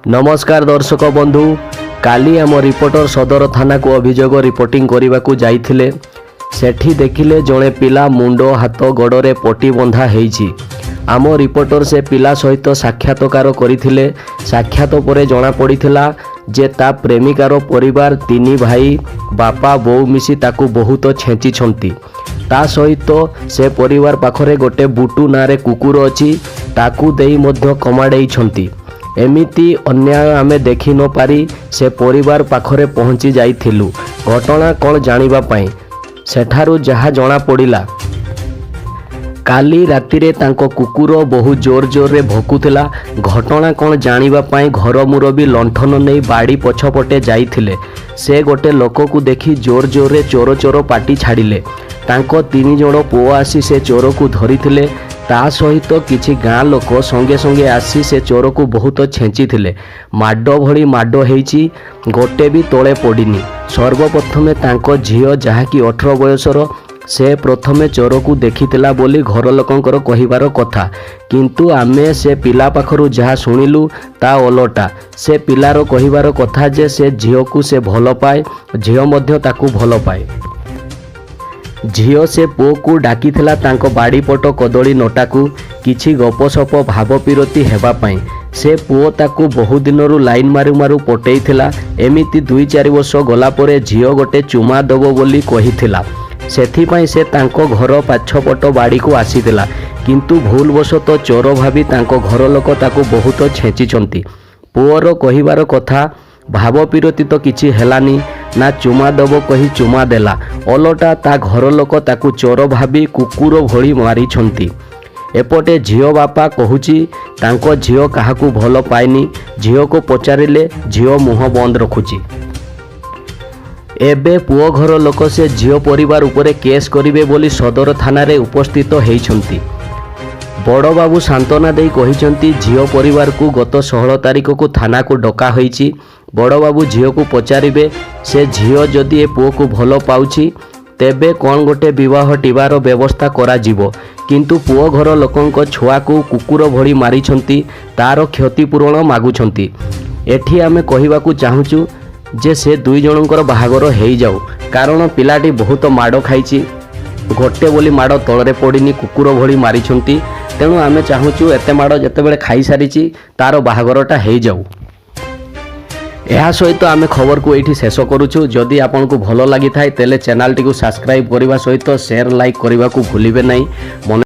ନମସ୍କାର ଦର୍ଶକ ବନ୍ଧୁ। କାଲି ଆମ ରିପୋର୍ଟର ସଦର ଥାନାକୁ ଅଭିଯୋଗ ରିପୋର୍ଟିଂ କରିବାକୁ ଯାଇଥିଲେ। ସେଠି ଦେଖିଲେ ଜଣେ ପିଲା ମୁଣ୍ଡ, ହାତ, ଗୋଡ଼ରେ ପଟି ବନ୍ଧା ହେଇଛି। ଆମ ରିପୋର୍ଟର ସେ ପିଲା ସହିତ ସାକ୍ଷାତକାର କରିଥିଲେ। ସାକ୍ଷାତ ପରେ ଜଣାପଡ଼ିଥିଲା ଯେ ତା ପ୍ରେମିକାର ପରିବାର ତିନି ଭାଇ, ବାପା, ବୋଉ ମିଶି ତାକୁ ବହୁତ ଛେଚିଛନ୍ତି। ତା ସହିତ ସେ ପରିବାର ପାଖରେ ଗୋଟେ ବୁଟୁ ନାଁରେ କୁକୁର ଅଛି, ତାକୁ ଦେଇ ମଧ୍ୟ କମାଡ଼େଇଛନ୍ତି। ଏମିତି ଅନ୍ୟାୟ ଆମେ ଦେଖି ନପାରି ସେ ପରିବାର ପାଖରେ ପହଞ୍ଚି ଯାଇଥିଲୁ ଘଟଣା କ'ଣ ଜାଣିବା ପାଇଁ। ସେଠାରୁ ଯାହା ଜଣାପଡ଼ିଲା, କାଲି ରାତିରେ ତାଙ୍କ କୁକୁର ବହୁ ଜୋର ଜୋରରେ ଭୁକୁଥିଲା। ଘଟଣା କ'ଣ ଜାଣିବା ପାଇଁ ଘର ମୁରବି ଲଣ୍ଠନ ନେଇ ବାଡ଼ି ପଛପଟେ ଯାଇଥିଲେ। ସେ ଗୋଟେ ଲୋକକୁ ଦେଖି ଜୋର ଜୋରରେ "ଚୋର, ଚୋର" ପାଟି ଛାଡ଼ିଲେ। ତାଙ୍କ ତିନି ଜଣ ପୁଅ ଆସି ସେ ଚୋରକୁ ଧରିଥିଲେ। ତା ସହିତ କିଛି ଗାଁ ଲୋକ ସଙ୍ଗେ ସଙ୍ଗେ ଆସି ସେ ଚୋରକୁ ବହୁତ ଛେଚିଥିଲେ। ମାଡ଼ ଭଳି ମାଡ଼ ହେଇଛି, ଗୋଟେ ବି ତଳେ ପଡ଼ିନି। ସର୍ବପ୍ରଥମେ ତାଙ୍କ ଝିଅ, ଯାହାକି 18 ବୟସର, ସେ ପ୍ରଥମେ ଚୋରକୁ ଦେଖିଥିଲା ବୋଲି ଘର ଲୋକଙ୍କର କହିବାର କଥା। କିନ୍ତୁ ଆମେ ସେ ପିଲା ପାଖରୁ ଯାହା ଶୁଣିଲୁ ତା ଓଲଟା। ସେ ପିଲାର କହିବାର କଥା ଯେ ସେ ଝିଅକୁ ସେ ଭଲ ପାଏ, ଝିଅ ମଧ୍ୟ ତାକୁ ଭଲ ପାଏ। ଝିଅ ସେ ପୁଅକୁ ଡାକିଥିଲା ତାଙ୍କ ବାଡ଼ିପଟ କଦଳୀ ନଟାକୁ କିଛି ଗପସପ, ଭାବପିରତି ହେବା ପାଇଁ। ସେ ପୁଅ ତାକୁ ବହୁ ଦିନରୁ ଲାଇନ୍ ମାରୁ ମାରୁ ପଟେଇଥିଲା। ଏମିତି 2-4 ବର୍ଷ ଗଲା ପରେ ଝିଅ ଗୋଟେ ଚୁମା ଦେବ ବୋଲି କହିଥିଲା। ସେଥିପାଇଁ ସେ ତାଙ୍କ ଘର ପଛପଟ ବାଡ଼ିକୁ ଆସିଥିଲା। କିନ୍ତୁ ଭୁଲବଶତଃ ଚୋର ଭାବି ତାଙ୍କ ଘର ଲୋକ ତାକୁ ବହୁତ ଛେଚିଛନ୍ତି। ପୁଅର କହିବାର କଥା, ଭାବପିରତି ତ କିଛି ହେଲାନି ନା, ଚୁମା ଦେବ କହି ଚୁମା ଦେଲା, ଓଲଟା ତା ଘର ଲୋକ ତାକୁ ଚୋର ଭାବି କୁକୁର ଭଳି ମାରିଛନ୍ତି। ଏପଟେ ଝିଅ ବାପା କହୁଛି ତାଙ୍କ ଝିଅ କାହାକୁ ଭଲ ପାଏନି। ଝିଅକୁ ପଚାରିଲେ ଝିଅ ମୁହଁ ବନ୍ଦ ରଖୁଛି। ଏବେ ପୁଅ ଘର ଲୋକ ସେ ଝିଅ ପରିବାର ଉପରେ କେସ୍ କରିବେ ବୋଲି ସଦର ଥାନାରେ ଉପସ୍ଥିତ ହେଇଛନ୍ତି। ବଡ଼ବାବୁ ସାନ୍ତ୍ୱନା ଦେଇ କହିଛନ୍ତି, ଝିଅ ପରିବାରକୁ ଗତ 16 ତାରିଖକୁ ଥାନାକୁ ଡକା ହୋଇଛି। ବଡ଼ବାବୁ ଝିଅକୁ ପଚାରିବେ। ସେ ଝିଅ ଯଦି ଏ ପୁଅକୁ ଭଲ ପାଉଛି, ତେବେ କ'ଣ ଗୋଟେ ବିବାହ ଟିବାର ବ୍ୟବସ୍ଥା କରାଯିବ। କିନ୍ତୁ ପୁଅ ଘର ଲୋକଙ୍କ ଛୁଆକୁ କୁକୁର ଭଳି ମାରିଛନ୍ତି, ତାର କ୍ଷତିପୂରଣ ମାଗୁଛନ୍ତି। ଏଠି ଆମେ କହିବାକୁ ଚାହୁଁଛୁ ଯେ ସେ ଦୁଇ ଜଣଙ୍କର ବାହାଘର ହେଇଯାଉ, କାରଣ ପିଲାଟି ବହୁତ ମାଡ଼ ଖାଇଛି। ଗୋଟେ ବୋଲି ମାଡ଼ ତଳରେ ପଡ଼ିନି, କୁକୁର ଭଳି ମାରିଛନ୍ତି। ତେଣୁ ଆମେ ଚାହୁଁଛୁ ଏତେ ମାଡ଼ ଯେତେବେଳେ ଖାଇସାରିଛି, ତାର ବାହାଘରଟା ହେଇଯାଉ। ଏହା ସହିତ ଆମେ ଖବରକୁ ଏଇଠି ଶେଷ କରୁଛୁ। ଯଦି ଆପଣଙ୍କୁ ଭଲ ଲାଗିଥାଏ, ତେଲେ ଚ୍ୟାନେଲଟିକୁ ସବସ୍କ୍ରାଇବ୍ କରିବା ସହିତ ସେୟାର, ଲାଇକ୍ କରିବାକୁ ଭୁଲିବେ ନାହିଁ। ମନେ